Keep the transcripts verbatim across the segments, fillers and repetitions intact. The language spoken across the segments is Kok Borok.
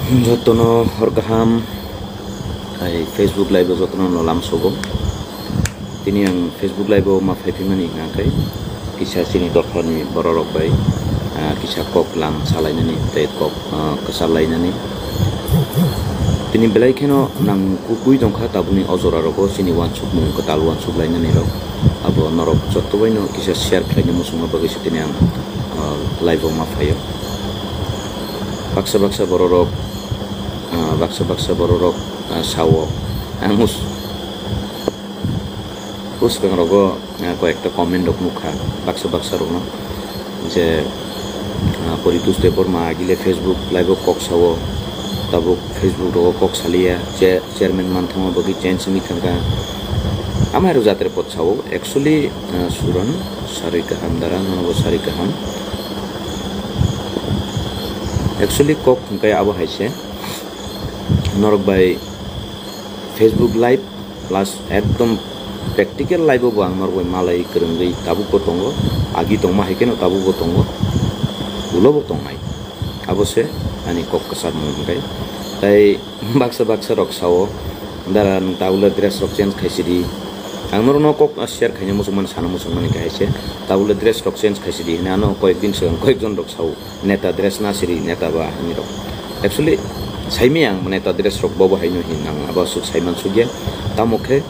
Jotono hor kaham, hai Facebook live o jotono no lam sogo. Tini ang Facebook live o ma phai phimani hingkha khe kisa chini dophani bororok bai, ah, kisa kok lam salainani tei kok, ah, kwchar lainani. Tini belai kheno nang kubui tongkha tabukni o jora rogo chini uansukmung kwtal uansuk lainani rok. Abo norok joto baino kisa share khlaina muchungma bagwi se tini ang, ah, live o ma phaio. Baksa baksa bororok, ah, baksa baksa bororok, ah, sao ang us-, uskangrogo, ah, koyekta comment rok nukha baksa baksa rokno je, ah, Poritos Debbarma agile Facebook live o kok sao, tabuk Facebook rogo kok saliya, che-, chairman manthangma bagwi change wngwi thangkha. Amhairok jatre pot sao, actually, ah, Suran, sari kaham dara, nono bo sari kaham. Actually, kok hwnkhe abo hai se, norok bai Facebook live plus ekdom practical live o bo ang norok bai malai kwrwngwi tabuk bo tongo, agi tongma hai kheno tabuk bo tongo, ulo bo tongnai. Abo se ani kok kwcharmung hwnkhe. Tai baksa baksa rok sao, "Dara, nwng tabule dress rok change khaisidi." Ang norokno kok share khaina muchungmani, sana muchungmani khe hai se, "Tabule dress rok change khaisidi," hwnwi ano koyek din swkang koyek jon rok sao, "Neta dress na siri, neta ba," hinwi rok. Actually, saimaya ang neta dress rok bobo haino hin ang abo aswk saiman sukya. Tamo khe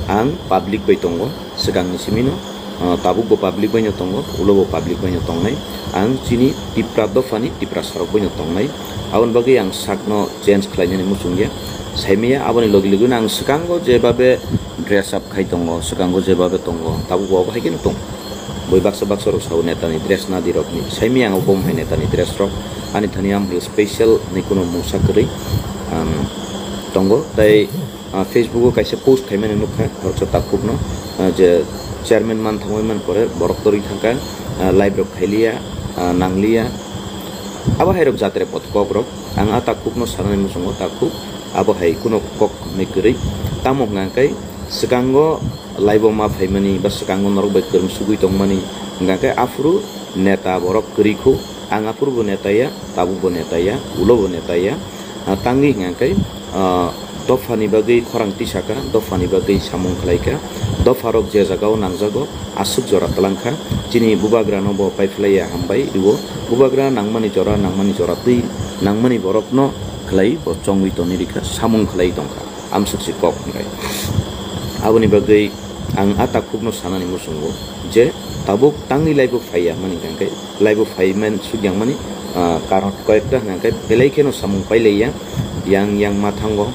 ang public bai tongo, swkangni simino, ah, tabuk bo public baino tongo, ulo bo public baino tongnai. Ang chini Tipra dophani Tiprasa rok baino tongnai. Aboni bagwi ang sakno change khlainani muchungya. Saimaya aboni logi logi no ang swkango jebabe dress up khai tongo, swkango jebabe tongo, tabuk bo abo hai kheno tongo. Boi baksa baksa rok sao netani dress nadi rokni. Saimaya ang obo hai netani dress rok. Ani thani ang special hinwi kuno mungsa kwrwi, um, tongo. Tai ah, Facebook o kaisa post khaimani nukha, khoroksa takhukno, ah, je chairman man thangwi man pore, borok torwi thangkha, ah, live rok khailiya, ah, nangliya. Abo hai rok jatre pot kok rok. Ang a takhukno sanani muchungo takhuk, abo hai kuno kok hinwi kwrwi. Tamo hwnkha khe swkango live o ma phaimani ba swkango norok bai kwrwng sugwi tongmani hwnkha khe aphuru neta borok kwrwi khu. Ang aphuru bo neta ya, tabuk bo neta ya, ulo bo neta ya. Ah, tangwi hwnkha khe, ah, dophani bagwi khorang tisaka, dophani bagwi samung khlaikha, dopharok je jagao nangjago, aswk jora twlangkha. Chini bubagrano bo paiphlaiya hambai rwo, bubagra nangmani jora, nangmani jora twi nangmani borokno khlai bo chongwi toni rikha, samung khlai tongkha, amswk si kok hwnwi. Aboni bagwi ang a takhukno sanani muchungo je tabuk tangwi laibo phaiya mani hwnkha khe, laibo phaiman sukyangmani, ah, karon koyekta hwnkha khe belai kheno samung pailaiya, yang yang ma thango,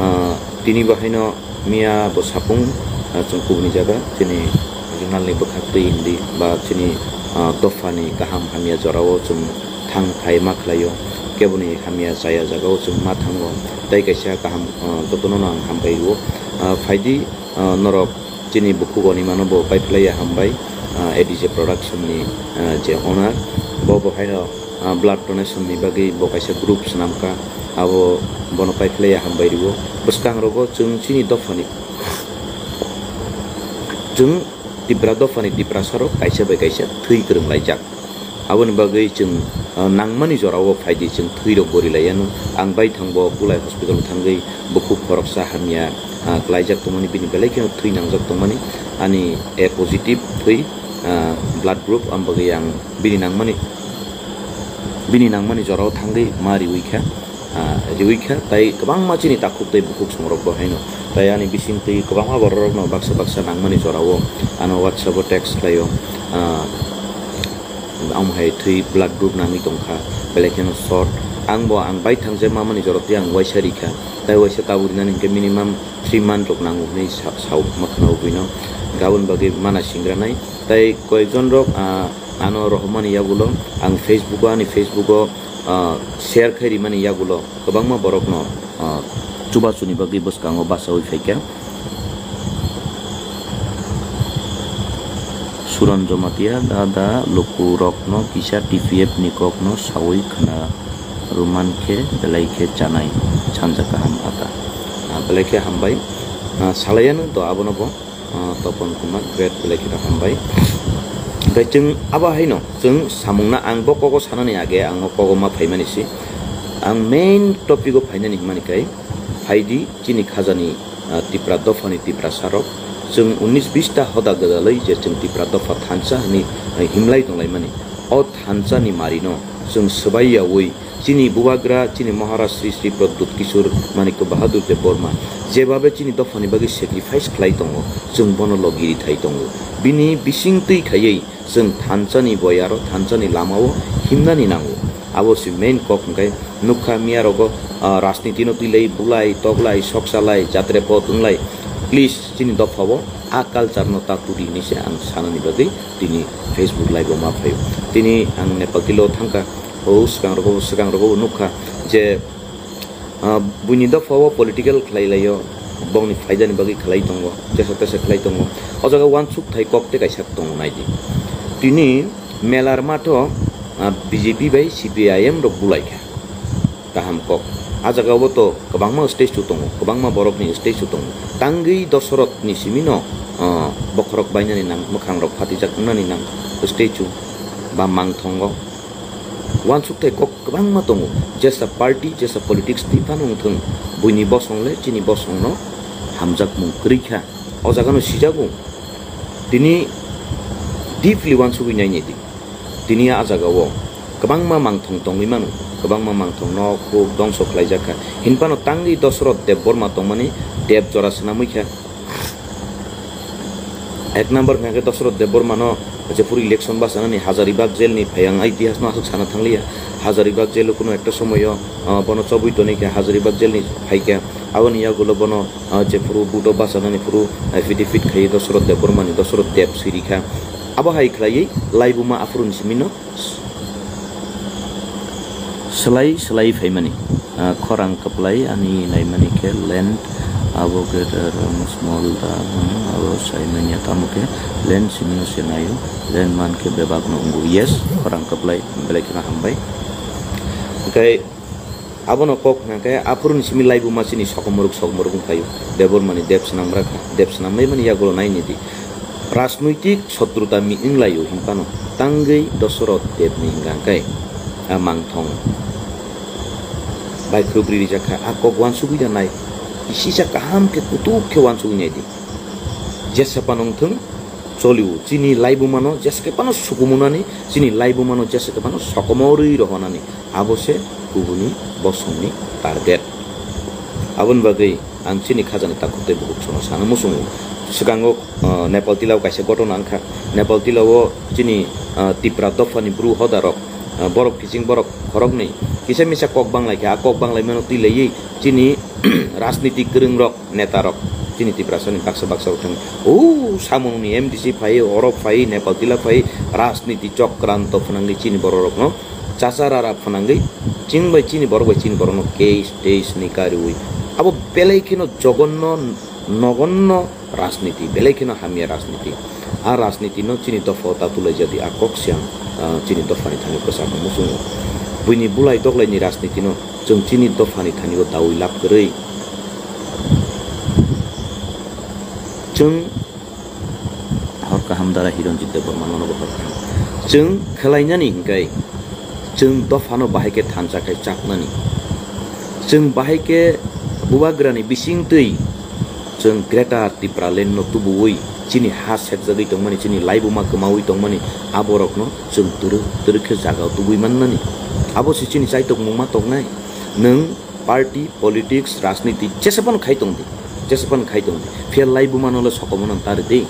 ah, tini bo haino miya bo sapung, ah, chwng kubuni jaga chini regionalni bwkhak twi hindi ba chini, ah, dophani kaham hamya jorao chwng thang phai ma khlaio, keboni hamya chaya jagao chwng ma thango, tei kaisa kaham, ah, jotono no ang hambai rwo, ah, phaidi, ah, norok chini bukhuk onimano bo paiphlaiya hambai, ah, A D J Production ni, ah, je owner, bo bo haino, ah, blood donation ni bagwi bo kaisa group swnamkha, abo bono paiphlaiya hambai rwo. Bwskang rogo chwng chini dophani, chwng Tipra dophani Tiprasa rok kaisa bai kaisa thwi kwrwng laijak. Aboni bagwi chwng, ah, nangmani jorao phaidi chwng thwi rok gori laiya no. Ang bai thangbo Kulai hospital thangwi bukhuk khoroksa hamya, ah, klaijak tongmani bini belai kheno thwi nangjak tongmani ani A positive thwi, ah, blood group, am bagwi ang bini nangmani, bini nangmani jorao thangwi ma riwi kha. Ah, riwi kha, tai kwbangma chini takhuk tei bukhuk songrok bo haino. Tai ani bising twi kwbangma bororokno baksa baksa nangmani jorao ano WhatsApp-o text khlaio. Ah, amo hai thwi blood group nangwi tongkha, belai kheno short. Ang bo ang bai thangjakma mani jora twi ang waisa rikha. Tai waisa tabuk rinani hinkhe minimum three month rok nango hwnwi sa-, sao ma khna ugwino. Gabon bagwi mana singranai. Tai koyekjon rok, ah, ano rohormani yagulo ang Facebook-o, ani Facebook-o, ah, share khai rimani yagulo kwbangma borokno, ah, chubachuni bagwi bwskango bachaui phaikha. Suran Jomatia, da da lukurokno kisa T P F ni kokno saui khna rwman khe belai khe chanai, sanja kaham ata. Ah, belai khe hambai. Ah, salaiano to abono bo. Ah, Topon Kumar, great, belai kheno hambai. Hwnkhe chwng abo haino, chwng samungno ang bo kogo sanani age, ang o kogo ma phaimani si. Ang main topic o phainani hwnmani khe, phaidi chini khajani, ah, Tipra dophani Tiprasa rok. Chwng unis bista hoda gwdalwi je chwng Tipra dopha thansa hwnwi, ah, himlai tonglaimani. O thansani marino chwng swbai yaui chini bubagra, chini Maharaj Sri Sri Pradyut Kishore Manikya Bahadur Debbarma jebabe chini dophani bagwi sacrifice khlai tongo, chwng bono logi rithai tongo. Bini bisingtwi khaiwi chwng thansani boyaro, thansani lamao himnani nango. Abo se main kok hwnkhe nukha miyarogo, ah, rajnitino twilai, bulai, toklai, soksalai, jatre pot wnglai. Please, chini dophao a culture no ta tudi hinwi se ang sanani bagwi tini Facebook live o ma phaio. Tini ang Nepal tilo thangkha, o swkang rogo, swkang rogo nukha je, ah, buini dophao political khlai laio, bongni phaidani bagwi khlai tongo, tesa tesa khlai tongo. O jaga uansuk thai kok tei kaisa tongo naidi. Tini melar matho, ah, B J P bai C P I M rok bulai kha. Kaham kok. A jaga o to kwbangma statue tongo, kwbangma borokni statue tongo. Tangwi Dosoroth ni simi no, ah, bokhorok bainani nang, mwkhang rok phatijak wngnani nang statue ba mangthongo. Uansuk thai kok kwbangma tongo. Jesa party, jesa politics twi phano wng thung, buini bosong le chini bosong no hamjakmung kwrwi kha. O jaga no sijago. Tini deeply uansugwi nainai di. Tini a jaga o kwbangma mangthong tongwi mano, kwbangma mangthong nok huk dongso khlaijak kha. Hinphano tangwi Dosoroth Debbarma tongmani deb jora swnamwi kha. Ek number hwnkhe Dosoroth Debbarma no jephuru election bachanani Hazaribagh jail ni phai ang itihas no aswk sana thangliya. Hazaribagh jail o kuno ekta somoyo, ah, bono chobwi tonwi kha, Hazaribagh jail ni phaikha. Aboni yagulo bono, ah, jephuru buto bachanani phuru affidavit khaiwi Dosoroth Debbarma ni Dosoroth Deb siri kha. Abo hai khlaiwi laibuma aphuru ni simi no Slai slai phaimani, ah, khorang kwplai ani naimani khe land, abo khe, ah, small da, hmm, abo saimanya tamo khe land simino se naio, land man khe bebak no wngo, yes, khorang kwplai, belai kheno hambai. Hwnkhe abono kok hwnkhe aphuru ni simi laibuma chini sokomorok sokomorok wngkhaio, Debbarmani Deb swnam rakha, Deb swnam naimani yagulo naini di. Rajnoitik sotruta mi wnglaio hinphano tangwi Dosoroth Debni hwnkha khe a mangthong bai khrup ri rijak kha, a kok uansugwi da nai, kisisa kaham khe kutuk khe uansugwi nai di. Jesa phano wng thung, cholio chini laibumano jesa khe phano sukumunani, chini laibumano jesa khe phano sokomorwi rohonani. Abo se kubuni bosongni target. Aboni bagwi ang chini khajani takhuk tei bukhuk sono sana muchungo. Swkango, ah, Nepal tilao kaisa gotona wngkha. Nepal tilao chini, ah, Tipra dophani bru hodarok, ah, borok kiching borok khoroknwi kisa misa kok banglaikha. A kok banglaimano twi laiwi chini rajniti kwrwngrok, netarok, chini Tiprasani baksa baksa rok thang, o samununi M D C phai, oro phai, Nepal tila phai, rajniti chokranto phwnangwi chini bororokno chachara ra phwnangwi, chini bai chini borok bai chini borokno case tei sini kariui. Abo belai kheno jogonno, nogonno rajniti, belai kheno hamya rajniti. A rajnitino chini dophao ta tulaijadi, a kok siang, ah, chini dophani thani kwchangno muchungo. Buini bulai doklaini rajnitino chwng chini dophani thanio daui lab kwrwi. Chwng Hor kaham dara Hiranjit Debbarma nono bo hor kaham. Chwng khwlainani hwnkhe chwng dophano bahai khe thansa khai chaknani. Chwng bahai khe bubagrani bisingtwi chwng Greater Tipraland no tubuwi chini ha sekjagwi tongmani, chini laibuma kwmawi tongmani aborokno chwng twrwk twrwk khe jagao tubui mannani. Abo se chini chaitokmung ma tongnai. Nwng party, politics, rajniti jesa phano khai tong di, jesa phano khai tong di, phiya laibuma no le sokomorno ta ri di.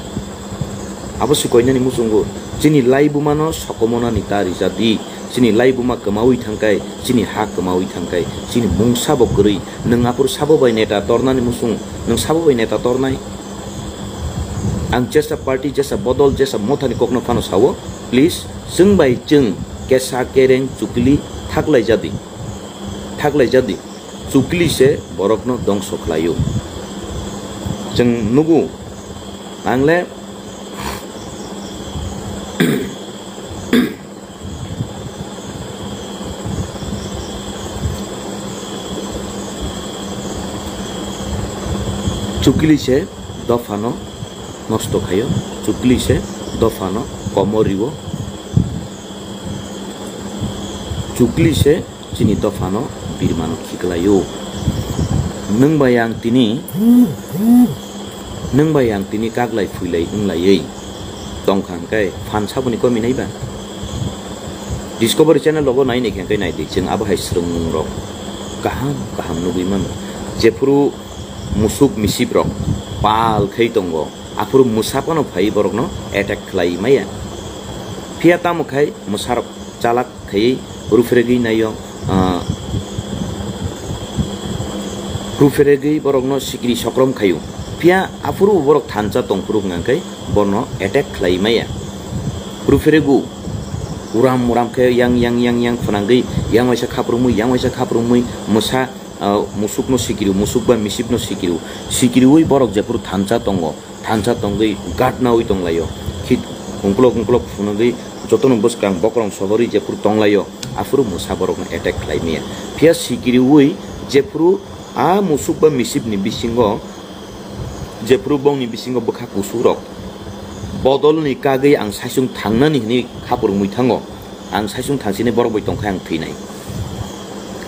Abo se koinani muchungo chini laibuma no sokomornani ta rijadi, chini laibuma kwmawi thangkai, chini ha kwmawi thangkai, chini mungsa bo kwrwi, nwng aphuru sabo bai neta tornani muchung, nwng sabo bai neta tornai. Ang jesa party, jesa bodol, jesa mothani kokno phano sao, please, chwng bai chwng kesa kereng chukli thaklaijadi. Thaklaijadi, chukli se borokno dongso khlaio. Chwng nugo, ang le chukli se dophano nosto khaio, chukli se dophano komo rio, chukli se chini dophano Birmano khiklaio. Nwng bai ang tini, nwng bai ang tini kaglai phuilai wnglaiwi tongkha hwnkhe phan saboni komi naiba? Discovery channel rogo nai naikha hwnkhe naidi, chwng abo hai swrwngmungrok kaham kaham nugwi mano. Jephuru musuk misiprok pal khai tongo, aphuru mwsa phano phaiwi borokno attack khlai maya. Phiya tamo khai mwsarok chalak khaiwi ruphiregwi naio, ah, ruphiregwi borokno sikiri sokrom khaio. Phiya aphuru borok thansa tongphuru hwnkha khe bono attack khlai maya. Rupheregu uram uram khe yang yang yang yang phwnangwi yang waisa khaprumwi yang waisa khaprumwi mwsa, ah, musukno sikiriu, musuk ba misipno sikiriu. Sikiriui borok jephuru thansa tongo, thansa tongwi guard naui tonglaio. Khit ungkulok ungkulok phunugwi jotono bwskang bokrong sohorwi jephuru tonglaio, aphuru mwsa borokno attack khlai maya. Phiya sikiriui jephuru a musuk ba misipni bisingo, jephuru bongni bisingo bwkha kusurok bodolni kagwi ang saisung thangnani hwnwi khapurungwi thango, ang saisung thangsini borok bai tongkha ang thwinai.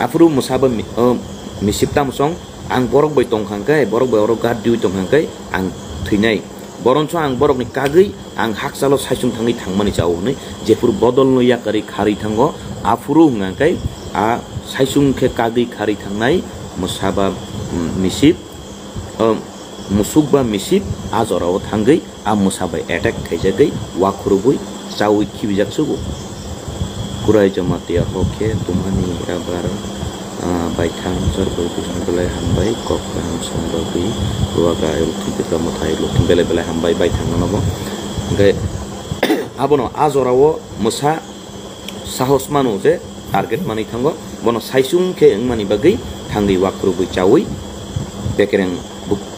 Aphuru mwsa ba mi-, o, misip tamo song, ang borok bai tongkha hwnkhe, borok bai oro guard diui tongkha hwnkhe ang thwinai. Boronso ang borokni kagwi ang hakchalo saisung thangwi thangmani chao hwnwi jephuru bodolno yakarwi kharwi thango, aphuru hwnka hwnkhe a saisung khe kagwi kharwi thangnai mwsa ba, mm, misip, o, musuk ba misip a jorao thangwi a mwsa bai attack khaijagwi wakhurubui chaui khibijak sugo. Kurai Jamatia hok khe tumani abar, ah, baithang chorkoi bujang belai hambai kok kaham song bagwi ruaga ayuk thwngkhe tamo thai luk belai belai hambai baithang no bo. Hwnkhe abono a jorao mwsa sahos mano je target manwi thango, bono saisung khe wngmani bagwi thangwi wakhurubui chaui bekereng buk-,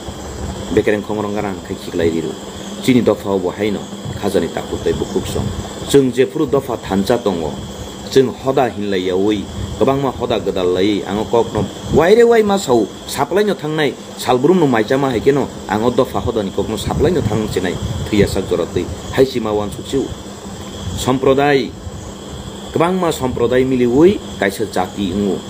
bekereng khongrong garang khe khiklai riro. Chini dophao bo haino khajani takhuk tei bukhuk song. Chwng jephuru dopha thansa tongo, chwng hoda hinlai yaui kwbangma hoda gwdal laiwi ang o kokno waire wai ma sao, saplaino thangnai salbrumno maichama hai kheno ang o dopha hodani kokno saplaino thang chenai thwiyasak jora twi hai sima uansuk sio. Somprodai, kwbangma somprodai miliui kaisa jati wngo.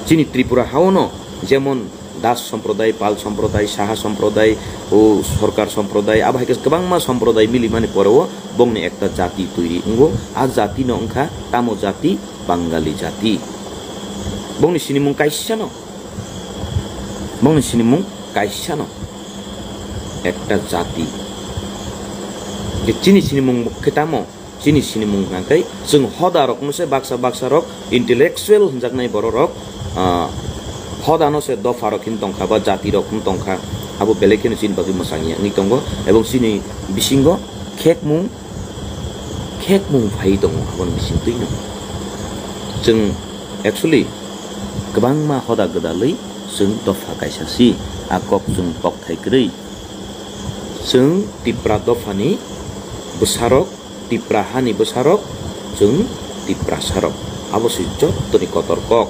Chini Tripura haono jemon Das somprodai, Pal somprodai, Saha somprodai, o Sorkar somprodai, abo hai khe kwbangma somprodai milimani poreo bongni ekta jati toiri wngo. A jatino wngkha tamo jati? Bangali jati. Bongni sinimung kaisano. Bongni sinimung kaisano. Ekta jati. Je chini sinimung khe tamo? Chini sinimung hwnkha khe chwng hoda rokno se baksa baksa rok intellectual hwnjaknai borok rok, ah, hoda no se dopha rok hin tongkha ba jati rok hin tongkha, abo belai kheno chini bagwi mwchang ya wngwi tongo, ebong chini bisingo khekmung, khekmung phai tongo aboni bisingtwi no. Chwng actually kwbangma hoda gwdalwi chwng dopha kaisa si, a kok chwng kokthai kwrwi. Chwng Tipra dophani bwsarok, Tipra hani bwsarok, chwng Tiprasarok. Abo se jottoni kotor kok.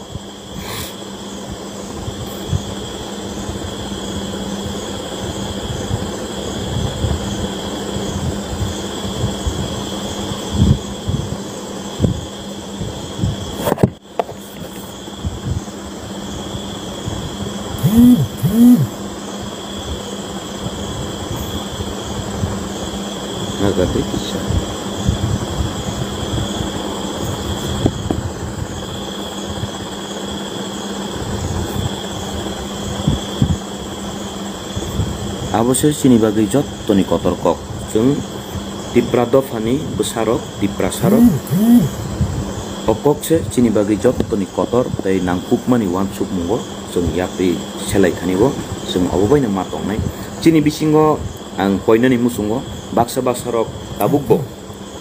Naga tei kisa. Abo se chini bagwi jottoni kotor kok. Chwng Tipra dophani bwsarok, Tiprasarok. O kok se chini bagwi jottoni kotor tei nangkukmani uansukmungo chwng yapri selai thani o chwng obo baino ma tongnai. Chini bisingo ang koinani muchungo baksa baksarok tabukbo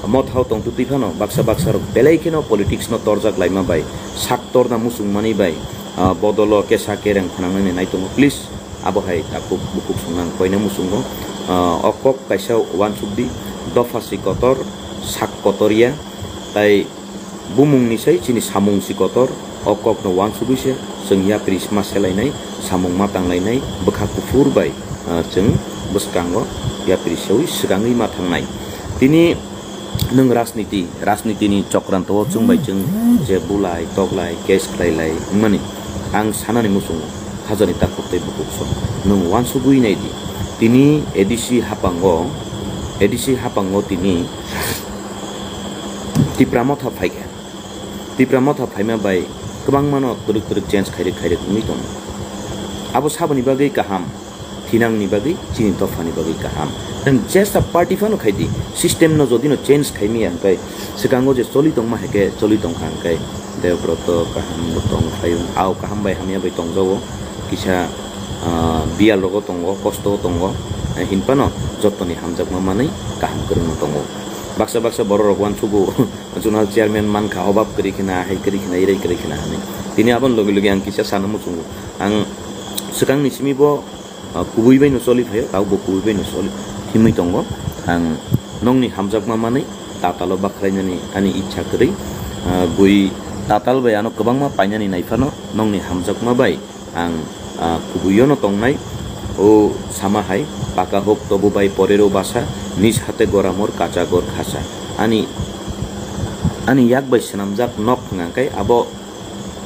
mothao tongtwtwi phano baksa baksarok belai kheno politics no torjak laima bai, sak torna muchungmani bai, ah, bodolo kesa kereng phnangnani nai tongo. Please, abo hai takhuk bukhuk songna ang koina muchungo. Ah, o kok kaisa uansuk di, dopha si kotor, sak kotor ya, tai bumung ni sai chini samung si kotor, o kok no uansugwi se chwng yapri ma selainai, samung ma tanglainai, bwkha kuphur bai, ah, chwng bwskango yapri seui swkangwi ma thangnai. Tini Nwng rajniti, rajniti ni chokranto o chwng bai chwng je bulai, toklai, case khlai lai wngmani ang sanani muchungo hajani takhuk tei bukhuk song. Nwng uansugwi nai di, tini A D C hapango, A D C hapango tini Tipra Motha phaikha. Tipra Motha phaima bai kwbangmano kwrwk kwrwk change khairwk khairwk wngwi tongo. Abo saboni bagwi kaham, thinangni bagwi, chini dophani bagwi kaham. Nwng jesa party phano khai di, system no jodi no change khaimaya hwnkhe, swkango je choli tongma hai khe choli tongkha hwnkhe, Debroto kaham bo tong phaio, ao kaham bai hamya bai tongjago, kisa, ah, biyal rogo tongo, kosto tongo, eh, hinphano jottoni hamjakma manwi kaham kwrwngno tongo. Baksa baksa borok rok uansugo, zonal chairman mankha, obab kwrwi khna, hai kwrwi khna, irai kwrwi khna hinwi. Tini aboni loge loge ang kisa sana muchungo. Ang swkangni simi bo, ah, kubui bai no choli phaio, tabo bo kubui bai no choli himwi tongo. Ang nokni hamjakma manwi tatalo bakhrainani ani ichha kwrwi. Ah, bui tatal bai ano kwbangma painani naiphano nokni hamjakma bai ang, ah, kubuio no tongnai. O sama hai, paka hok tobu bai porero basa, niz hate goramor kacha gor khasa. Ani, ani yak bai swnamjak nok hwnkha khe abo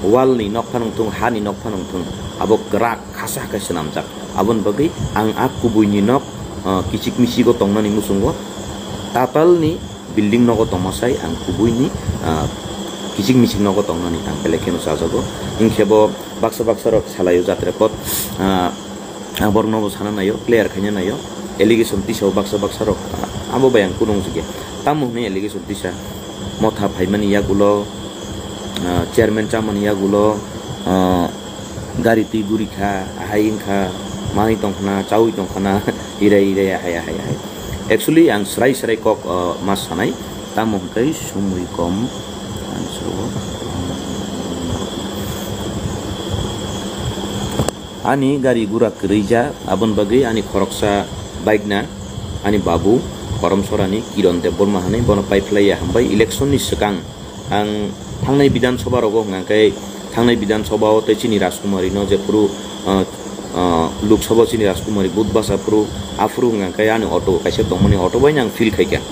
wall ni nok phano wngthung, ha ni nok phano wngthung, abo kwrak khasa khe swnamjak. Aboni bagwi ang a kubui ni nok, ah, kichik michik o tongnani muchungo tatal ni building nogo tongma sai ang kubui ni, ah, kichik michik nogo tongnani ang belai kheno chajago. Hinkhe bo baksa baksa rok salaio jatre pot, ah, ang borok nobo sana naio, clear khaina naio, allegation tisao baksa baksa rok, ah, abo bai ang kunung jigya. Tamo hwnwi allegation tisa? Motha phaimani yagulo, ah, chairman chamani yagulo, ah, gari twi guri kha, ahai wngkha, manwi tong khna, chaui tong khna, irai irai ahai ahai ahai. Actually ang srai srai kok, ah, ma sanai, tamo hwnkhe sumui kom. Ani gari gura kwrwi ja, aboni bagwi ani khoroksa bike na, ani babu Korom Sorani Kiron Debbarma hwnwi bono paiphlaiya hambai election ni swkang. Ang thangnai Bidhan Sabha rogo hwnkha khe, thangnai Bidhan Sabha o tei chini Rajkumari no jephuru, ah, ah, Lok Sabha o chini Rajkumari vote basa phuru, aphuru hwnkha khe ani auto kaisa tongmani, auto bai no ang feel khaikha,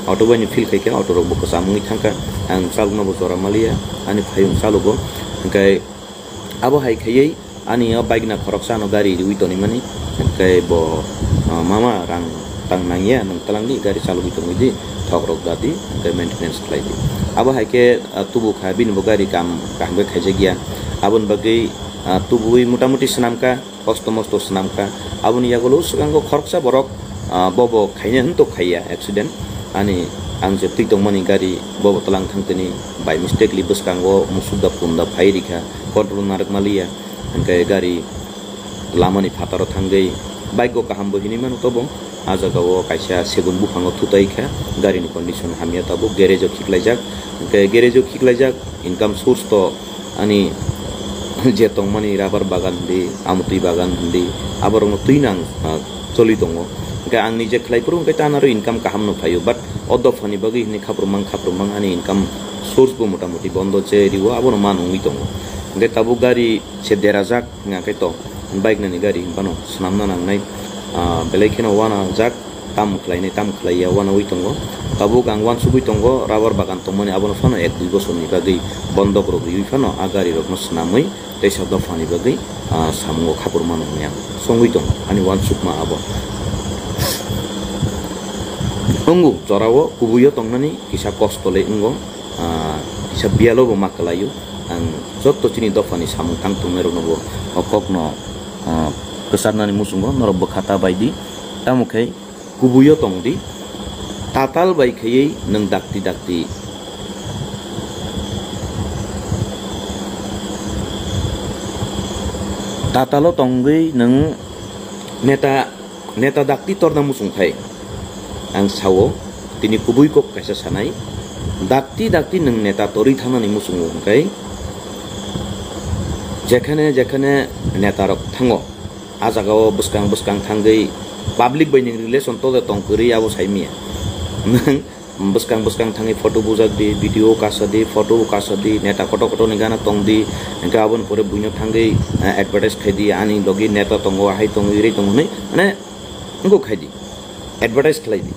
auto bai no feel khaikha, auto rok bo kwcham wngwi thangkha, ang chalokno bo jora maliya, ani phayung chalogo, hwnkhe abo hai khaiwi ani o bike na khoroksa ano gari riwi tonimani, hwnkhe bo, ah, "Mama, rang tang nangya, nwng twlang di, gari chalogwi tongwi di, thok rok da di, hwnkhe maintenance khlai di." Abo hai khe, ah, tubu kha, bini bo gari kam kaham khe khaijakya, aboni bagwi, ah, tubuwi motamuti swnamkha, kosto mosto swnamkha. Aboni yagulo swkango khoroksa borok, ah, bobo khaina hwn to khaiya accident. Ani ang je twi tongmani gari bobo twlang thangtini by mistakenly bwskango musuk da punda phai rikha, control narwk maliya. Hwnkhe gari lamani phataro thangwi bike o kaham bo hinwi mano tobo. Ah jaga o kaisa segun buphango thutai kha, gari ni condition hamya tabuk, garage o khiklaijak. Hwnkhe garage o khiklaijak, income source to ani je tongmani rubber bagan hindi, amtwi bagan hindi, aborokno twi nang, ah, choli tongo. Hwnkhe ang nije khlai phuru hwnkhe tano aro income kaham no phaio, but o dophani bagwi hwnwi khaprumang khaprumang ani income source bo motamuti bondo je rio abono ma nungwi tongo. Hwnkhe tabuk gari se derajak hwnkha khe to bike nani gari hinphano swnamna nangnai, ah, belai kheno uanajak. Tamo khlainai, tamo khlaiya, uanaui tongo. Tabuk ang uansugui tongo, rubber bagan tongmani abono phano ek dui bosorni bagwi bondok rok riui phano a gari rokno swnamwi teisa dophani bagwi, ah, samungo khaphur mano hwnwi ang songwi tongo, ani uansukma abo. Wngo, jorao kubuio tongnani kisa kosto le wngo, ah, kisa biyalo bo ma kwlaio. Ang jotto chini dophani samung tang tongnai rokno bo o kokno, ah, kwcharnani muchungo norok bwkha ta bai di. Tamo khe kubuio tong di, tatal bai khaiwi nwng dakti dakti. Tatalo tongwi nwng neta, neta dakti torna muchung khai. Ang sao, tini kubui kok kaisa sanai, dakti dakti nwng neta torwi thangnani muchungo hwnkhe, jekhane jekhane netarok thango, a jagao bwskang bwskang thangwi public bai nwng relation tole tong kwrwi abo saimanya. Nwng bwskang bwskang thangwi photo bujak di, video kasa di, photo kasa di, neta kotor kotor ni gana tong di, hwnkhe aboni pore buino thangwi, eh, advertise khai di, ani logi neta tongo, ahai tongo, irei tongo hwnwi, mane, wngkuk khai di, advertise khlai di,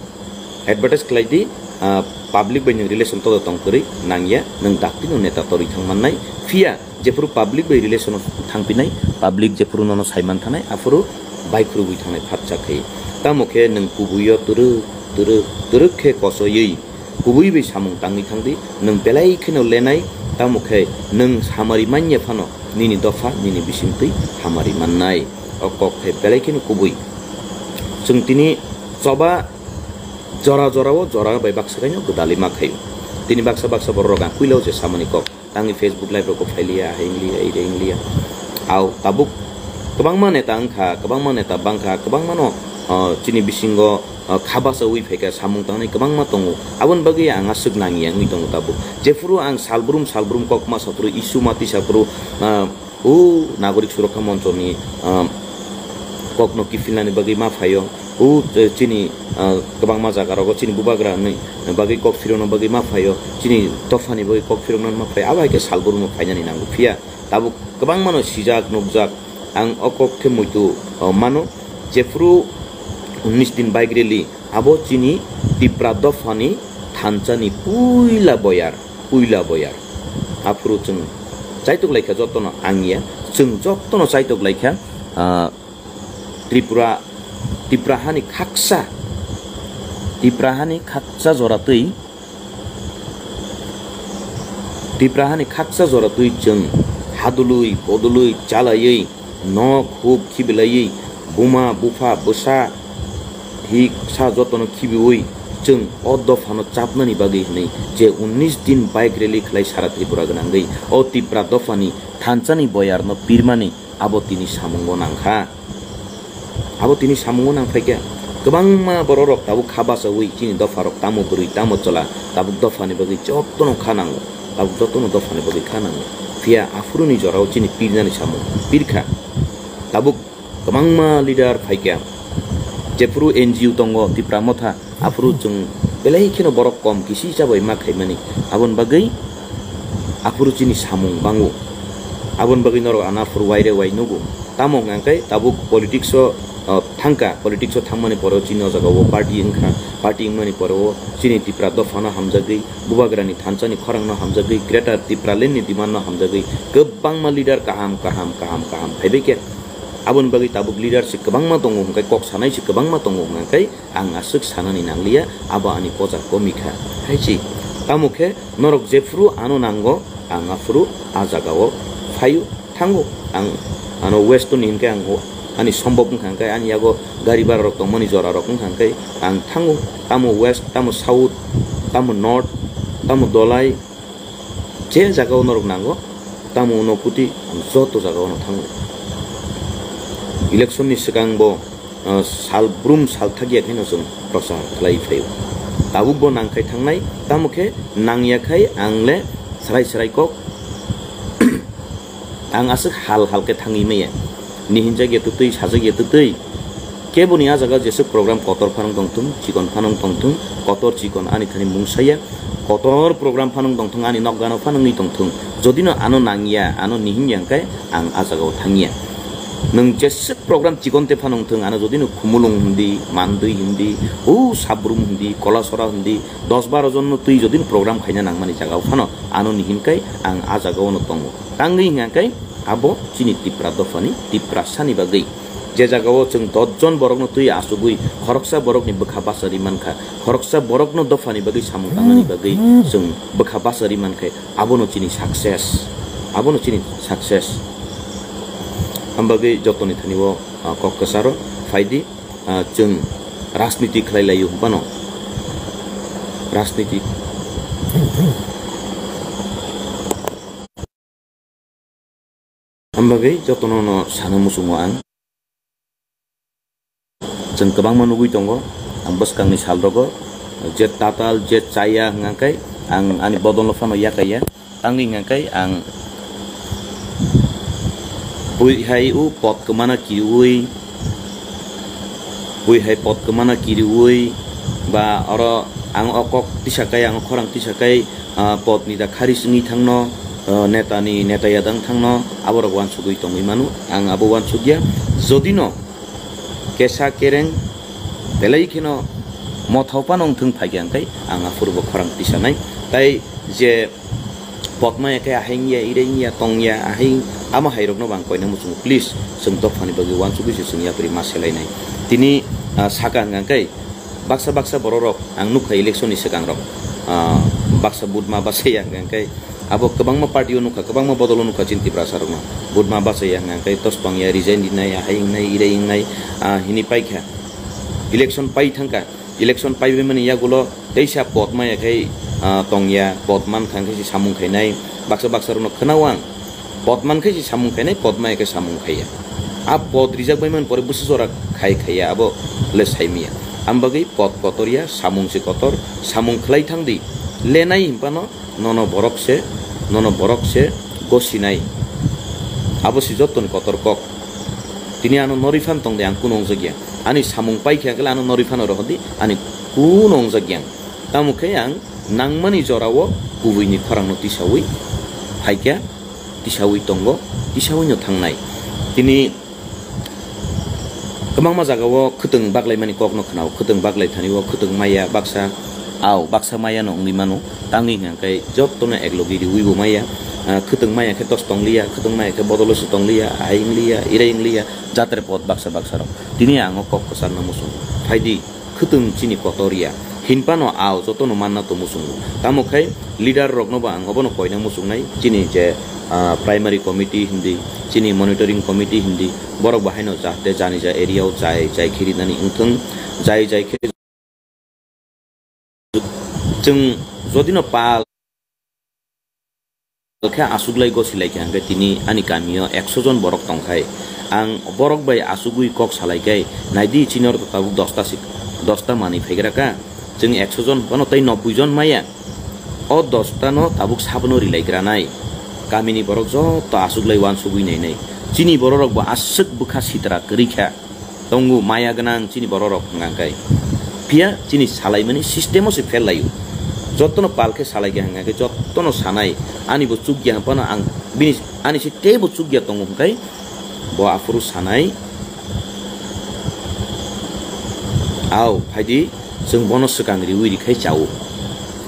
advertise khlai di. ah, public bai nwng relation todo tong kwrwi nangya, nwng daktino neta torwi thang mannai. Phiya jephuru public bai relation thangpinai, public jephuru nono saiman thanai, aphuru bai khurubwi thangnai phatsa khai. Tamo khe nwng kubuio twrwk twrwk twrwk khe kosoywi kubui bai samung tangwi thangdi, nwng belai kheno lenai, tamo khe nwng hamari manya phano nini dopha nini bisingtwi hamari mannai. O kok khe belai kheno kubui. Chwng tini choba jora jorao jora bai baksa kaino gwdalwi ma khaio. Tini baksa baksa borok rok ang puila o je samani kok. Tangni Facebook live rok phailiya, hai wngliya, ire wngliya. Au, tabuk kwbangma neta wngkha, kwbangma neta bangkha, kwbangmano, ah, chini bisingo, ah, kha bachaui phaikha, samung tangnai kwbangma tongo. Aboni bagwi ang aswk nangya wngwi tongo tabuk. Jephuru ang salbrum salbrum kok ma saphuru, issue ma tisa phuru, ah, o Nagorik Surokkha Monchoni, ah, kokno kiphilnani bagwi ma phaio. O, eh, chini, ah, kwbangma jaga rogo chini bubagra hwnwi bagwi kok phirokna bagwi ma phaio, chini dophani bagwi kok phirokna ma phaio, abo hai khe salbrum no phainani nango. Phiya tabuk kwbangmano sijak nukjak, ang o kok khe muitu, oh, mano, jephuru unnish din bike rally, abo chini Tipra dophani thansani puila boyar, puila boyar. Aphuru chwng chaitok laikha jotono, ang ya, chwng jotono chaitok laikha, ah, Tripura, Tipra hani khaksa, Tipra hani khaksa jora twi, Tipra hani khaksa jora twi chwng hadului, bodului, chalaiwi, nok huk khibilaiwi, buma, bupha, bwsa, hik sa jotono khibiwi, chwng o dophano chapnani bagwi hwnwi je unnish din bike rally khlai sara Tripura gwnangwi o Tipra dophani thansani boyarno pirmani abo tini samungo nangkha. Abo tini samungo nang phaikha. Kwbangma borok rok tabuk kha bachaui chini dopha rok tamo bwrwi tamo chwla tabuk dophani bagwi jotono kha nango. Tabuk jotono dophani bagwi kha nango. Phiya aphuruni jorao chini pirnani samung pirkha. Tabuk kwbangma leader phaikha. Jephuru N G O tongo Tipra Motha, aphuru chwng belai kheno borok kom kisi chabai ma khaimani. Aboni bagwi aphuru chini samung bango. Aboni bagwi norok ano aphuru waire wai nugo. Tamo hwnkha khe tabuk politics o, uh, thangkha, politics o thangmani pore o chini o jaga o party wngkha, party wngmani pore o chini Tipra dophano hamjagwi, bubagrani thansani khorangno hamjagwi, Greater Tipraland ni demand no hamjagwi kwbangma leader kaham kaham kaham kaham phaibai khe. Aboni bagwi tabuk leader se kwbangma tongo hwnkhe, kok sanai se kwbangma tongo hwnkhe, ang aswk sanani nangliya, abo ani pojar komikha. Hai se, tamo khe norok jephuru ano nango, ang aphuru a jagao phaio, thango. Ang ano west ni hinkhe ang ani sombok wngkha, hinkhe ani yago gari bara rok tongmani jora rok wngkha, hinkhe ang thango. Tamo west, tamo south, tamo north, tamo dolai, je jagao norok nango, tamo uno kuti ang joto jagao no thango. Election ni swkang bo, uh, sal brum sal thakya khe no chwng prochar khlai phaio. Tabuk bo nang khai thangnai, tamo khe nangya khai ang le srai srai kok ang aswk hal hal khe thangwi maya. Ni hinjak ya twtwi, sajak ya twtwi. Keboni a jaga jeswk program kotor phanang tongthung, chikon phanang tongthung, kotor chikon ani thani mungsaya, kotor program phanang tongthung, ani nokgano phanangwi tongthung. Jodi no ano nangya, ano ni hinya hwnkhe ang a jagao thangya. Nwng jeswk program chikon te phanang thung, ano jodi no Khumulwng hindi, Mandwi hindi, o Sabrum hindi, Kolasora hindi, dos baro jon no twi jodi no program khaina nangmani jagao phano ano ni hinkai ang a jagao no tongo. Tangwi hwnkhe abo chini Tipra dophani Tiprasani bagwi. Je jagao chwng dos jon borokno twi achugwi khoroksa borokni bwkha basa ri mankha, khoroksa borokno dophani bagwi samung tangnani bagwi chwng bwkha basa ri mankhe, abono chini success, abono chini success. Ambagwi jotoni thani o, ah, kok kwcharo phaidi, ah, chwng rajniti khlai laio hwnphano rajniti. Ambagwi jotono no sana muchungo ang. Chwng kwbangma nugwi tongo, ang bwskangni salrogo je tatal, je chaya hwnkha khe ang ani bodolno phano yakaiya. Tangwi hwnkha khe ang bui hai o pot kwmana kiriui, bui hai pot kwmana kiriui ba oro ang o kok tisa kai, ang o khorang tisa kai, ah, potni da kharis wngwi thangno, ah, netani neta yadang thangno, aborok uansugwi tongwi mano, ang abo uansukya. Jodino kesa kereng belai kheno mothao phano wng thung phaikha hwnkhe ang aphuru bo khorang tisanai. Tai je potma ya khe ahai wngya, irai wngya, tongya, ahai amo hairokno bo ang koina muchungo. Please, chwng dophani bagwi uansugwi se chwng yapri ma selainai. Tini, ah, saka hwnkha khe baksa baksa bororok ang nukha election ni swkangrok, ah, baksa budma bachaya hwnkha khe abo kwbangma party o nukha, kwbangma bodol o nukha chini Tiprasa rokno. Budma bachaya hwnkha khe tos tongya, resign rinai, ahai wngnai, irai wngnai, ah, hini paikha. Election pai thangkha. Election paibaimani yagulo teisa pod maya khe, ah, tongya, pod mankha hwnkhe se samung khainai, baksa baksa rokno khwnao ang, pod mankhe se samung khainai, pod maya khe samung khaiya. A pod rijak baimani pore bwswk jora khai khaiya, abo le saimanya. Am bagwi pod kotor ya, samung se kotor, samung khlai thang di, lenai hinphano nono borok se, nono borok se gosinai. Abo se jottoni kotor kok. Tini ano norwi phan tong de, ang kunu wngjak ya. Ani samung pai khe, ang khe le ano norwi phano rohor di, ani kunu wngjak ya. Tamo khe ang nangmani jorao kubui ni khorang no tisaui phaikha, tisaui tongo, tisaui no thangnai. Tini kwbangma jagao khwtwng baklaimani kokno khwnao, khwtwng baklai thani o khwtwng maya baksa, au baksa maya no wngwi mano, tamni hwnkhe jottono eklogi riwi bo maya, ah, khwtwng maya khe tos tongliya, khwtwng maya khe bodolo se tongliya, ahai wngliya, irai wngliya, jatre pod baksa baksa rok. Tini ang o kok kwcharno muchungo, phaidi khwtwng chini kotor ya. Hinphano ao jotono manna to muchungo. Tamo khai leader rokno bo ang obono koina muchungnai. Chini je, ah, primary committee hindi, chini monitoring committee hindi, borok bo haino jahate jani ja area o jai jai khe rinani wngthung, jai jai khe chwng jodino pal khe achuklai gosi lai kha hwnkhe tini ani kamio ekso jon borok tongkhai. Ang borok bai achugwi kok salai khai, naidi chini oro tabuk dosta si, dosta manwi phaigra kha. Chwng ekso jon phano tei nobboi jon maya. O dosta no tabuk sabono rilai granai. Kamini borok joto achuklai uansugwi nainai. Chini bororok bo aswk bwkha sitra kwrwi kha. Tongo maya gwnang chini bororok hwnka khe. Phiya chini salaimani system o se fail laio. Jotono pal khe salai khe hwnka khe jotono sanai. Ani bo chukya hwnphano ang bini, ani se teibo chukya tongo hwnkai bo aphuru sanai. Ao, phaidi. Chwng bono swkang riwi rikhai chao.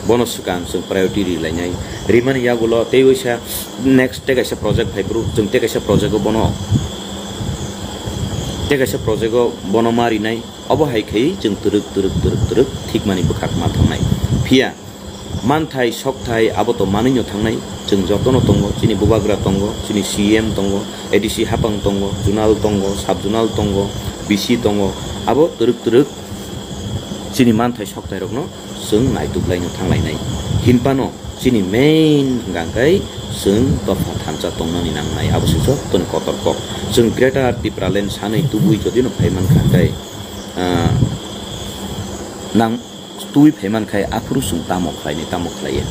Bono swkang chwng priority rilainai. Rimani yagulo tei waisa next tei kaisa project phai phuru chwng tei kaisa project o bono, tei kaisa project o bono ma rinai. Obo hai khai chwng twrwk twrwk twrwk twrwk thikmani bwkhak ma thangnai. Phiya manthai sokthai abo to manwino thangnai. Chwng jotono tongo, chini bubagra tongo, chini C M tongo, A D C hapang tongo, zonal tongo, sub zonal tongo, B C tongo. Abo twrwk twrwk chini manthai sokthai rokno chwng naituklaino thanglainai. Hinphano chini main hwnkha khe chwng dopha thansa tongnani nangnai, abo se jottoni kotor kok. Chwng Greater Tipraland sanwi tubui jodino phai mankha khe, ah, nang twi phaiman khai aphuru chwng tamo khlainai, tamo khlaiya.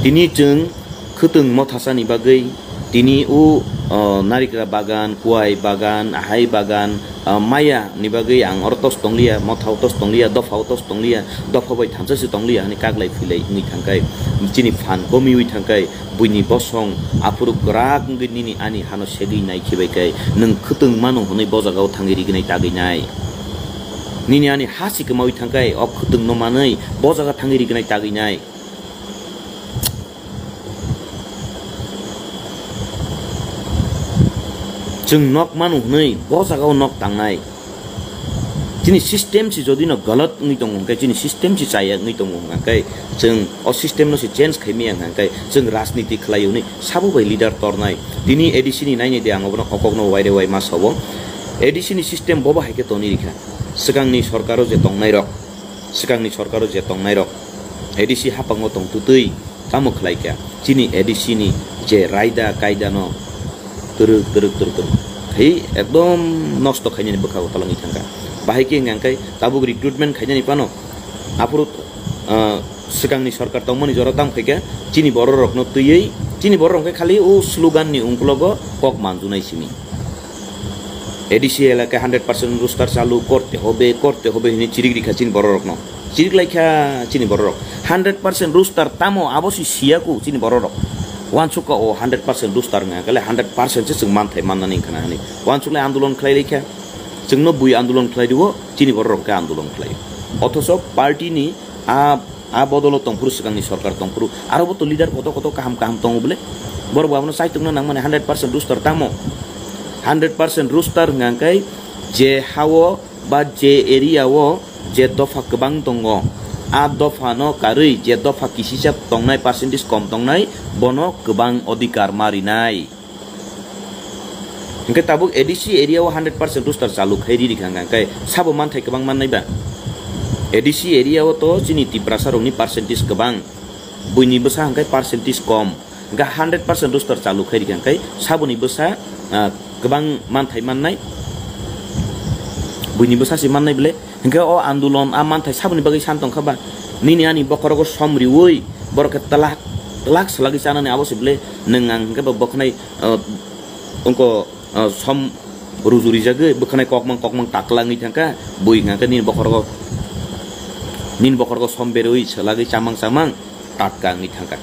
Tini chwng khwtwng mothasani bagwi tini o, o, narikra bagan, kuai bagan, ahai bagan, o, maya ni bagwi ang oro tos tongliya, mothao tos tongliya, dophao tos tongliya, dopha bai thansa se tongliya hwnwi kaglai philai wngwi thangkhai, chini phan komiwi thangkhai, buini bosong aphuru kwrak wngwi nini ani hano segwi nai khibai khai, nwng khwtwng mano hwnwi bo jagao thangwi rignai tagwi nai. Nini ani ha si kwmawi thangkhai, o khwtwngno manwi bo jaga thangwi rignai tagwi nai. Chwng nok manu hwnwi bo jagao nok tangnai. Chini system si jodino galat wngwi tongo hwnkhe, chini system si chaya wngwi tongo hwnkhe, chwng o system no si change khaimaya hwnkhe, chwng rajniti khlai hwnwi sabo bai leader tornai. Tini A D C ni nainai de ang obono okokno waire wai ma sao. A D C ni system bobo hai khe toni rikha. Swkangni sorkaro je tongnairok, swkangni sorkaro je tongnairok, A D C hapango tong twtwi tamo khlaikha? Chini A D C ni je raida kaidano twrwk, twrwk, twrwk, twrwk. Hei, ekdom nosto khainani bwkha o talangwi thangkha. Bahai khe hwnkha khe tabuk recruitment khainani phano aphuru, ah, swkangni sorkar tongmani jora tamo khaikha, chini bororokno twiwi, chini bororok khe khali o slogan ni ungklogo kok manjunai simi. A D C elaka hundred percent roster chalu korte hobe, korte hobe hwnwi chirik rikha chini bororokno. Chirik laikha chini bororok. Hundred percent roster tamo abo si siyaku chini bororok. Wansukha o hundred percent roster wngkha khe le hundred percent se chwng manthai mannani wngkha na hwnwi. Wansuk lai andolon khlai laikha. Chwngno bui andolon khlai dio, chini bororok khe andolon khlai. Othoso party ni a, a bodolo tongphuru, swkangni sorkar tongphuru, aro bo to leader koto koto kaham kaham tongo bole. Borok bo abono chaitukna nangmani hundred percent roster tamo. Hundred percent roster hwnkha khe je hao ba je area o je dopha kwbang tongo, a dopha no karwi je dopha kisisa tongnai, percentage kom tongnai, bono kwbang odhikar ma rinai. Hingke tabuk A D C area o hundred percent roster chalu khai riri kha hingke sabo manthai kwbang mannai ba? A D C area o to chini Tiprasa rokni percentage kwbang, buini bwsa hingke percentage kom, hingke hundred percent roster chalu khai rikha hingke saboni bwsa, ah, kwbang manthai mannai, buini bwsa se mannai bele. Hingke o andolon a manthai saboni bagwi san tongkha ba? Nini ani bokhorogo som riui borok khe twlak, twlak swlagwi chanani abo se bele nwng ang hingke bo bokhnai, ah, wngko, ah, som ruju rijagwi bwkhanai kokmang kokmang taklangwi thangkha, bui hingkha khe nini bokhorogo, nini bokhorogo som berwi swlagwi chamang chamang tatka wngwi thangkha.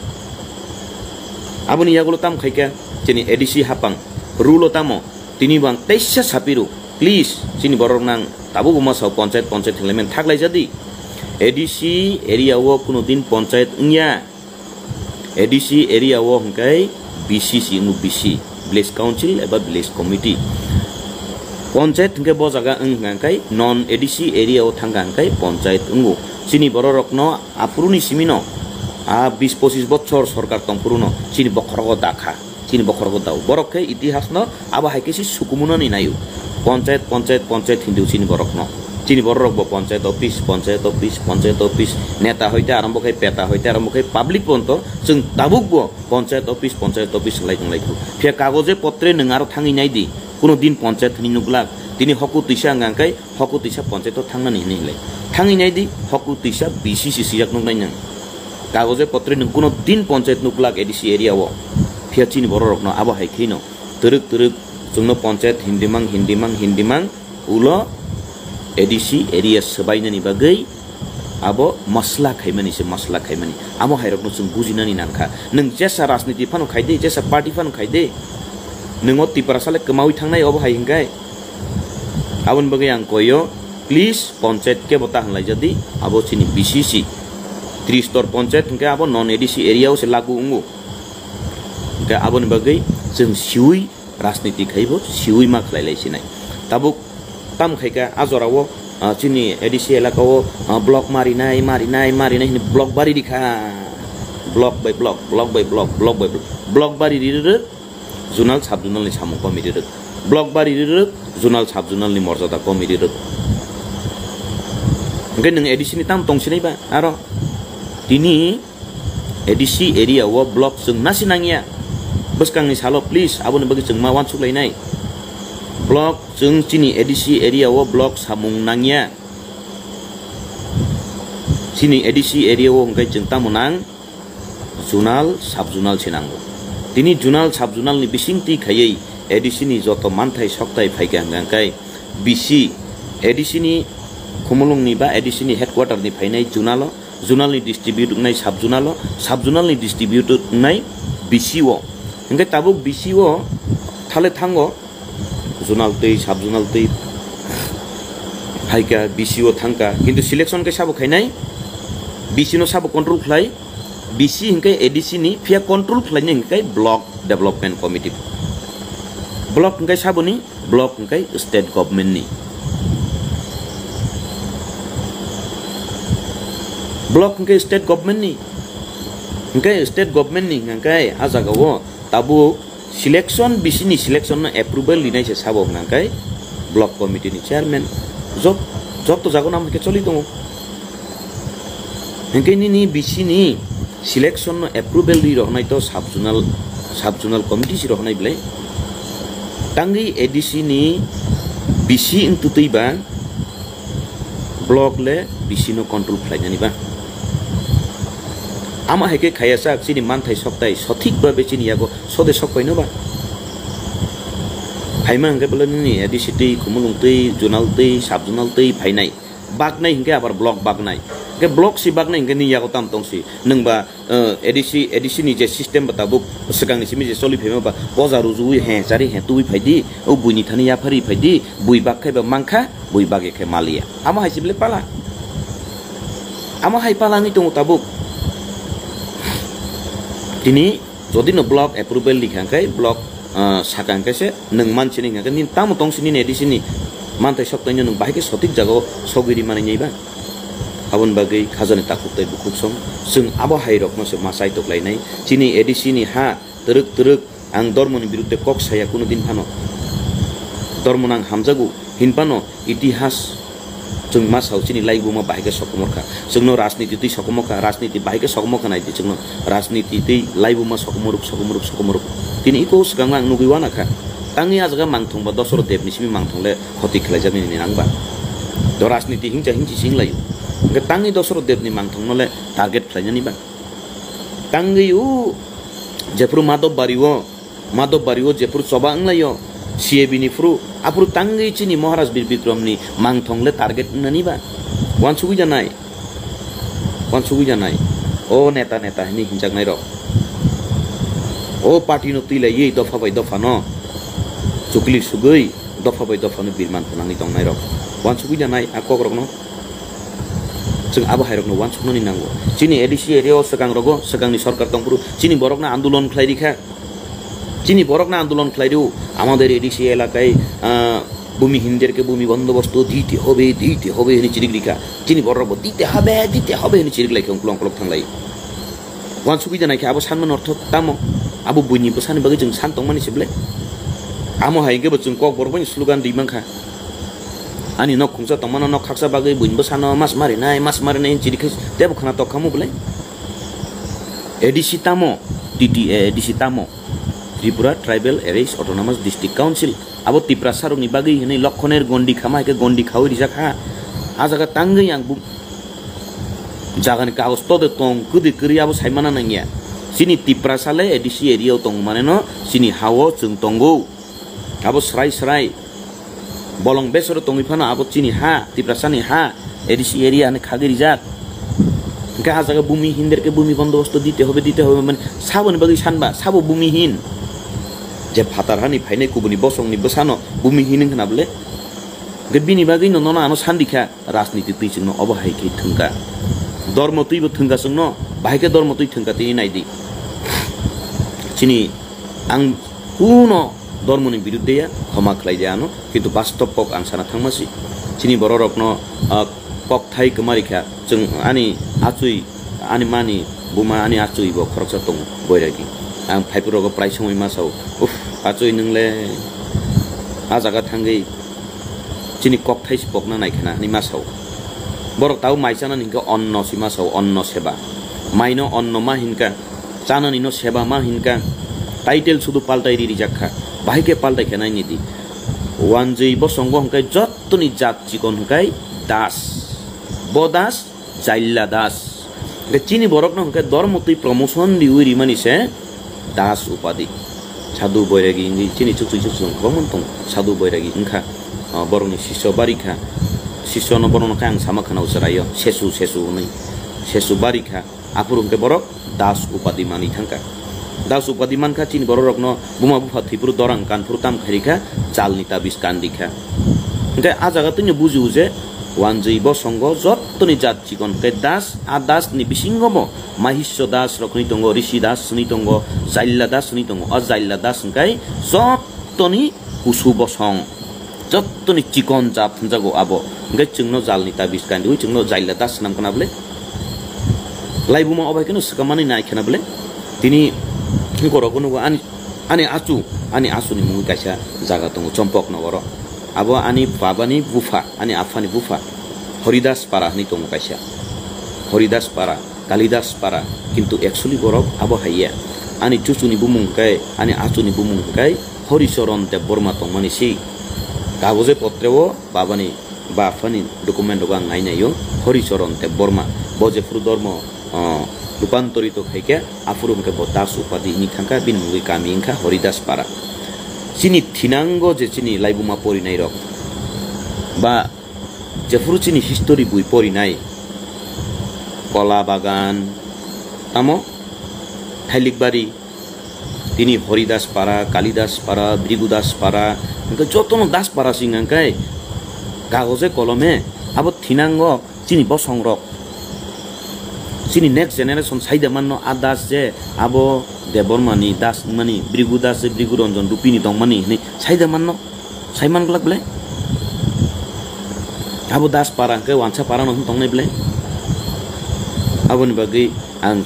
Aboni yagulo tamo khaikha chini A D C hapang rule o tamo tini bo ang teisa sapiru, please chini borok nang tabuk uma sao ponchayat ponchayat hinlaimen thaklaijadi. A D C area o kuno din ponchayat wngya. A D C area o hingkai B C C wngo, B C, Village Council eba Village Committee. Ponchayat hingke bo jaga wng hingka hingkai non A D C area o thangka hingkai ponchayat wngo. Chini bororokno aphuruni simino, a bis pochis bochor sorkar tongphuruno chini bokhorogo dakha, chini bokhorogo dao. Borok khe itihasno abo hai khe se sukumunani naio. Ponchayat, ponchayat, ponchayat hindu chini borokno. Chini bororok bo ponchayat office, ponchayat office, ponchayat office. Neta hoite arombo khai, peta hoite arombo khai, public ponto chwng tabuk bo ponchayat office, ponchayat office hinlai tonglai kho. Phiya kagoje potre nwng aro thangwi nai di. Kuno din ponchayat hinwi nuklak. Tini hoku twisa wngkha hingkai hoku twisa ponchayat o thangnani hinwi hinlai. Thangwi nai di, hoku twisa B C C swijak nuknai nwng. Kagoje potre nwng kuno din ponchayat nuklak A D C area o. Phiya chini bororokno abo hai khaino twrwk twrwk chwngno ponchayat hindimang, hindimang, hindimang, ulo A D C area swbainani bagwi abo masla khaimani se, masla khaimani. Amo hairokno chwng bujinani nangkha. Nwng jesa rajniti phano khaide, jesa party phano khaide, nwng o Tiprasa le kwmaui thangnai obo hai hingkai. Aboni bagwi ang koyo, please, ponchayat kebo ta hinlaijadi, abo chini B C C. Tristor ponchayat hingke abo non A D C area o se lagu wngo. Hingke aboni bagwi chwng siui rajniti khaibo siui ma khlai lai sinai. Tabuk tam khaika a jora o, ah, chini A D C elaka o, ah, block marinai, marinai, marinai hini block bari rikha. Block by block, block by block, block by block. Block bari rirwk, zonal sub zonal ni samung komi rirwk. Block bari rirwk, zonal sub zonal ni morjada komi rirwk. Hingke nwng A D C ni tam tong sinai ba aro? Tini A D C area o block chwng nasi nangya. Bwskangni salo please aboni bagwi chwng ma uansuk lainai. Block chwng chini A D C area o block samung nangya. Chini A D C area o hwnkhe chwng tamo nang zonal, sub zonal se nango. Tini zonal, sub zonal ni bising twi khaiwi A D C ni joto manthai sokthai phaikha hwnkhe B C, A D C ni khumulung ni ba A D C ni headquarter ni phainai zonal o, zonal ni distribute wngnai sub zonal o, sub zonal ni distribute wngnai B C o. Hingke tabuk B C o thale thango, zonal twi, sub zonal twi phaikha, B C o thangkha, kintu selection khe sabo khainai, B C no sabo control khlai, B C hingke A D C ni, phiya control khlainai hingke block development committee. Block hingke saboni, block hingke state government ni. Block hingke state government ni. Hingke state government ni hingke a jaga o tabuk selection, B C ni selection no approval rinai se sabo hingke block committee ni chairman. Jot-, joto jaga no hingke choli tongo. Hingke nini B C ni selection no approval ri rohonai to sub zonal, sub zonal committee si rohonai bele. Tangwi A D C ni B C wng tutui ba block le B C no control khlainani ba. Amo hai khe khaya sak chini manthai soktai sothik babe chini yago sode sok paino ba. Phaima hingke bele nini A D C twi, khumulung twi, zonal twi, sub zonal twi phainai. Baknai hingke abar block baknai. Hingke block si baknai hingke ni yago tam tong si. Nwng ba, eh, A D C, A D C ni je system ba tabuk swkang ni simi je choli phaima ba poja rujuwi he, chari he, tuwi phai di. O buini thani yaphari phai di. Bui bak khai ba mankha, bui bak ya khe maliya. Amo hai si bele pala. Amo hai palangwi tongo tabuk. Tini jodi no block approval rikha hwnkhe block, ah, saka hwnkhe se nwng mansini hwnkhe nini tamo tong sini A D C ni manthai sok taino nwng bahai khe sotik jagao sogwi ri manwi nai ba. Aboni bagwi khajani takhuk tei bukhuk song chwng abo hai rokno se ma chai toklainai. Chini A D C ni ha twrwk twrwk ang dormoni birudde kok saya kuno din phano. Dormo nang hamjago hin phano itihas chwng ma sao chini laibuma bahai khe sokomor kha. Chwngno rajniti twi sokomor kha, rajniti bahai khe sokomor kha nai di chwngno. Rajniti twi laibuma sokomoruk, sokomoruk, sokomoruk. Tini iko swkang ang nugwi wana kha. Tangwi ah jaga mangthong ba Dosoro Debni simi mangthong le khoti khlaijaknai ni nang ba. Do rajniti hingcha hingchi sing laio. Hwnkhe tangwi Dosoro Debni mangthong no le target khlainani ba. Tangwi o jephuru Madhobari o, Madhobari o jephuru choba wnglaio, C A B ni phuru, aphuru tangwi chini Maharaj Bir Bikram ni mangthong le target wngnani ba? Wansugwi janai. Wansugwi janai. O neta neta hini hinjaknai rok. O party no twi laiwi dopha bai dopha no chukli sugwi dopha bai dopha no birman phunangwi tongnai rok. Wansugwi janai a kok rok no. Chwng abo hai rokno wansuknani nango. Chini A D C area o swkang rogo, swkangni sorkar tongphuru, chini borokno andolon khlai rikha. Chini borokno andolon khlai rio, amader A D C elakaye, ah, bhumihinderke bhumi bondobosto dite hobe, dite hobe hwnwi chirik rikha. Chini borok bo dite hobe, dite hobe hwnwi chirik laikha, uklok uklok thanglai. Wansugwi janai khe abo sanmani ortho tamo? Abo buini bwsani bagwi chwng san tongmani se ble? Amo hai hwnkhe bo chwng kokborok bai slogan ri mankha. Ani nok khungsa tongmano nok khaksa bagwi buini bwsano mas marinai, mas marinai hwnwi chiri khe tebo khna tok khamu ble? A D C tamo? T T A A D C tamo? Tripura Tribal Areas Autonomous District Council. Abo Tiprasa rokni bagwi hwnwi lokhoner gondi khama hai khe gondi khaui rijak ha. A jaga tangwi ang bu-, jagani kagoj tode tong kwdwi kwrwi abo saimana nangya. Chini Tiprasa le A D C area o tong mane no chini ha o chwng tongo. Abo srai srai. Bolong besoro tongwi phano abo chini ha, Tiprasani ha, A D C area hwnwi khagwi rijak. Hwnkhe ah jaga bhumi hinderke bhumi bondobosto dite hobe, dite hobe mane saboni bagwi sanba, sabo bhumi hin. Je phatar hani phainai kubuni bosongni bwsano bhumi hin wngkha na bole? Hwnkhe bini bagwino nono ano sandikha, rajniti twi chwngno obo hai khe thwngkha. Dormo twibo thwngkha chwngno, bahai khe dormo twi thwngkha tini naidi. Chini ang kuno dormoni birudde ya, khoma khlai di ano, kintu bastob kok ang sana thangma si. Chini bororokno, ah, kokthai kwma rikha, chwng ani achwi, ani mani buma, ani achwi bo khoroksa tongo, Boiragi. Ang phaiphuru rogo prai songwi ma sao, "Uff, achwi nwng le a jaga thangwi chini kokthai si pokna nai khana," hinwi ma sao. Borok tabo mai chanani hinkhe onno si ma sao, onno seba. Maino onno ma hinka, chanani no seba ma hinka. Title sudu paltai ri rijak kha. Bahai khe paltai khe nai nidi. Wanjwi bosongo hwnkhe jottoni jat chikon hwnkhe das. Bo das, Jailla das. Hwnkhe chini borokno hwnkhe dormo twi promotion riwi rimani se Das upadi. Sadhu Boiragi hwnwi chini chukchwi chukchwi kwbangma tongo. Sadhu Boiragi wngkha, ah, borokni sisyo bari kha. Sisyono borokno khe ang sama khana o chwraio, sesu, sesu hwnwi. Sesu bari kha. Aphuru hwnkhe borok Das upadi manwi thangkha. Das upadi mankha chini bororokno buma bupha thwiphuru dorang kanphuru tam khairikha, jalni tabis kandikha. Hwnkhe ah jaga twino bujio je wanjwi bosongo jottoni jat chikon hwnkhe Das, a Das ni bisingo bo Mahisya Das rok hwnwi tongo, Rishi Das hwnwi tongo, Jailla Das hwnwi tongo. O Jailla Das hwnkhe jottoni kusu bosong, jottoni chikon jat hwnjago abo. Hwnkhe chwngno jalni tabis kandwi chwngno Jailla Das swnam khna bwle? Laibuma obai kheno swkang manwi nai khna bwle? Tini borok nugo ani, ani achu, ani achuni mungwi kaisa jaga tongo Chompok nogoro. Abo ani babani bupha, ani aphani bupha Horidas Para hwnwi tongo kaisa. Horidas Para. Kalidas Para, kintu actually borok abo hai ya. Ani chuchuni bumung hwnkhe, ani achuni bumung hwnkhe Horichoron Debbarma tongmani si. Kagoje potre o babani ba aphani document rogo ang nai naio, Horichoron Debbarma. Bo jephuru dormo, o, rupantorito khaikhe, aphuru hwnkhe bo Das upadi hwnwi thangkha, bini mungwi kami wngkha Horidas Para. Chini thinango je chini laibuma porinai rok ba jephuru chini history bui porinai, Kola Bagan, tamo Thailikbari, tini Horidas Para, Kalidas Para, Bhrigu Das Para, hwnkhe jotono Das Para se wngkha hwnkhe kagoje kolome abo thinango chini bosongrok Chini next generation saida manno, a Das je abo Debbarma ni Das wngmani, Brigu Das je Brigu Ranjan Rupini tongmani hinwi saida manno, saiman glak ble? Abo Das para hwnkhe wansa para no hwn tongnai ble? Aboni bagwi ang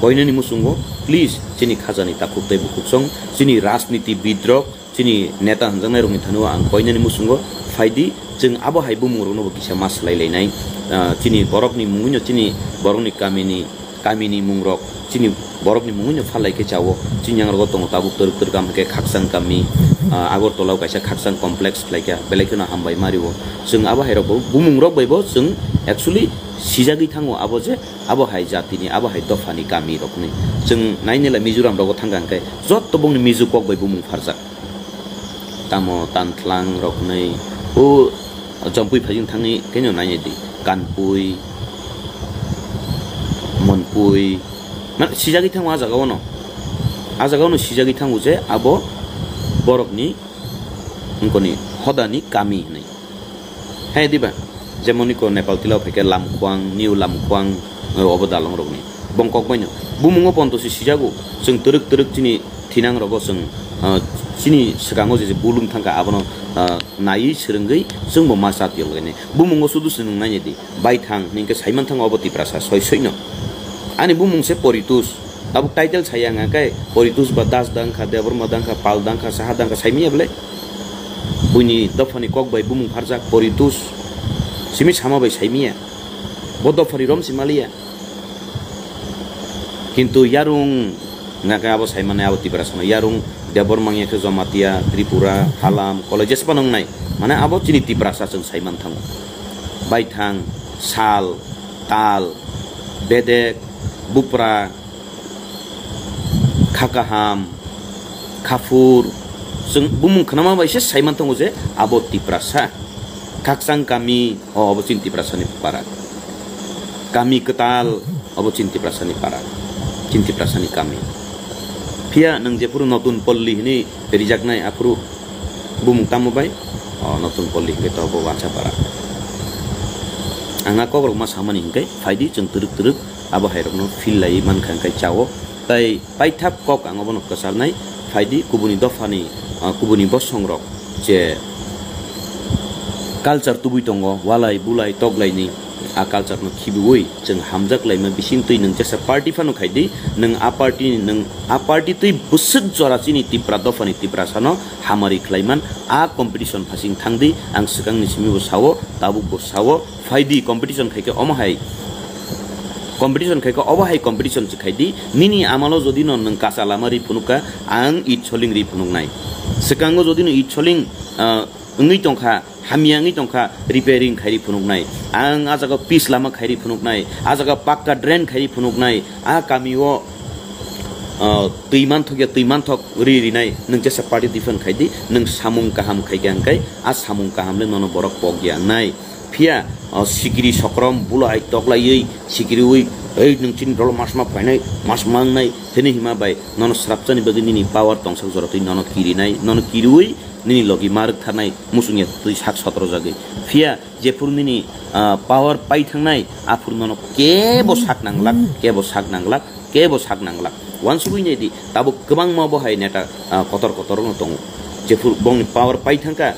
koinani muchungo, please, chini khajani takhuk tei bukhuksong, chini rajniti bidrok, chini neta hwnjaknai rokni thani o ang koinani muchungo phaidi, chwng abo hai bumung rokno bo kisa ma swlai lainai. Ah, chini borokni mungwino, chini borokni kamini, kamini mung rok, chini borokni mungwino phalai khe chao. Chini yang rogo tongo tabuk twrwk twrwk, am khe Khakchang kami, ah, Agartala o kaisa Khakchang complex khlai kha, belai kheno hambai ma rio. Chwng abo hai rok bo, bumung rok bai bo chwng actually sijagwi thango abo je abo hai jatini, abo hai dophani kami rokni. Chwng nainela Mizoram rogo thangkha hwnkhe jotto bongni Mizo kok bai bumung pharjak. Tamo Tantlang rokni, o Jompui phaijing thangni keno nainai di, Kanpui, Monpui, man sijagwi thango a jaga ono. A jaga ono sijagwi thango je abo borokni wngkoni hodani kami hinwi. Hai diba? Jemon iko Nepal tila phaikhe Lamkhwang, New Lamkhwang, eh, obo dalong rokni. Bongkok baino. Bumungo ponto si sijago. Chwng twrwk twrwk chini thinang rogo chwng, ah, chini swkango je, je bulung thangkha abono, ah, naiwi swrwngwi chwngbo ma chat yoglaini. Bumungo sudu se nwng nainai di. Baithang hinkhe saiman thango obo Tiprasa soi soino. Ani bumung se Poritus. Tabuk title saya wngkha khe Poritus ba Das dangkha, Debbarma dangkha, Pal dangkha, Saha dangkha saimanya bwle? Buini dophani kok bai bumung pharjak Poritus. Simi sama bai saimanya. Bo dophani rom si maliya. Kintu yarung wngkha khe abo saimani abo Tiprasano. Yarung Debbarma wngya khe Jamatia, Tripura, Halam, Kolai jesphano wngnai. Mane abo chini Tiprasa chwng saiman thango. Baithang, Sal, Tal, Bedek, Bupra, Khakaham, Khafur, chwng bumung khnama bai se saiman tongo je abo Tiprasa. Khakchang kami, o, obo chini Tiprasani para. Kami kwtal, obo chini Tiprasani para. Chini Tiprasani kami. Phiya nwng jephuru Notun Polli hwnwi rijaknai aphuru bumung tamo bai? O, Notun Polli hwnkhe to obo wansa para. Ang a kokrok ma samani hwnkhe phaidi chwng twrwk twrwk abo hai rokno feel laiwi mankha hwnkhe chao. Tai paithak kok ang obono kwcharnai, phaidi kubuni dophani, ah, kubuni bosongrok je culture tubui tongo, walai bulai toklaini a culture no khibiui chwng hamjak laima bising twi nwng jesa party phano khaidi, nwng a party ni, nwng a party twi bwswk jora chini Tipra dophani Tiprasano hamari khlaiman a competition phasing thangdi, ang swkangni simi bo sao, tabuk bo sao, phaidi competition khaikhe omo hai, competition khaikhe obo hai competition se khaidi, nini amalo jodi no nwng kacha lama ri phunukha, ang itsholing ri phunuknai. Swkango jodi no itsholing, ah, wngwi tongkha, hamya wngwi tongkha, repairing khairi phunuknai. Ang a jaga pis lama khairi phunuknai, a jaga pakka drain khairi phunuknai, a kami o, ah, twi manthok ya twi manthok ri rinai, nwng jesa party different khaidi, nwng samung kaham khaikha hwnkhe, a samung kaham le nono borok pok ya wngnai. Phiya, o, sikiri sokrom bulai toklaiwi, sikiriwi, "Ei, nwng chini dolo masma phainai, masma wngnai," hwnwi hima bai nono srapchani bagwi nini power tongsak jora twi nono kirinai, nono kiriwi nini logi ma rwktharnai, muchungya twi sak sotrojagwi. Phiya, jephuru nini, ah, power pai thangnai, aphuru nono kebo sak nanglak, kebo sak nanglak. Kebo sak nanglak. Uansugui nai di, tabuk kwbangma bo hai neta, ah, kotor kotor no tongo. Jephuru bongni power pai thangkha,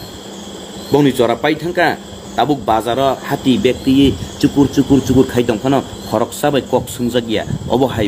bongni jora pai thangkha, tabuk bazaro hati bag twi chukur chukur chukur khai tong phano khoroksa bai kok swngjak ya. Obo hai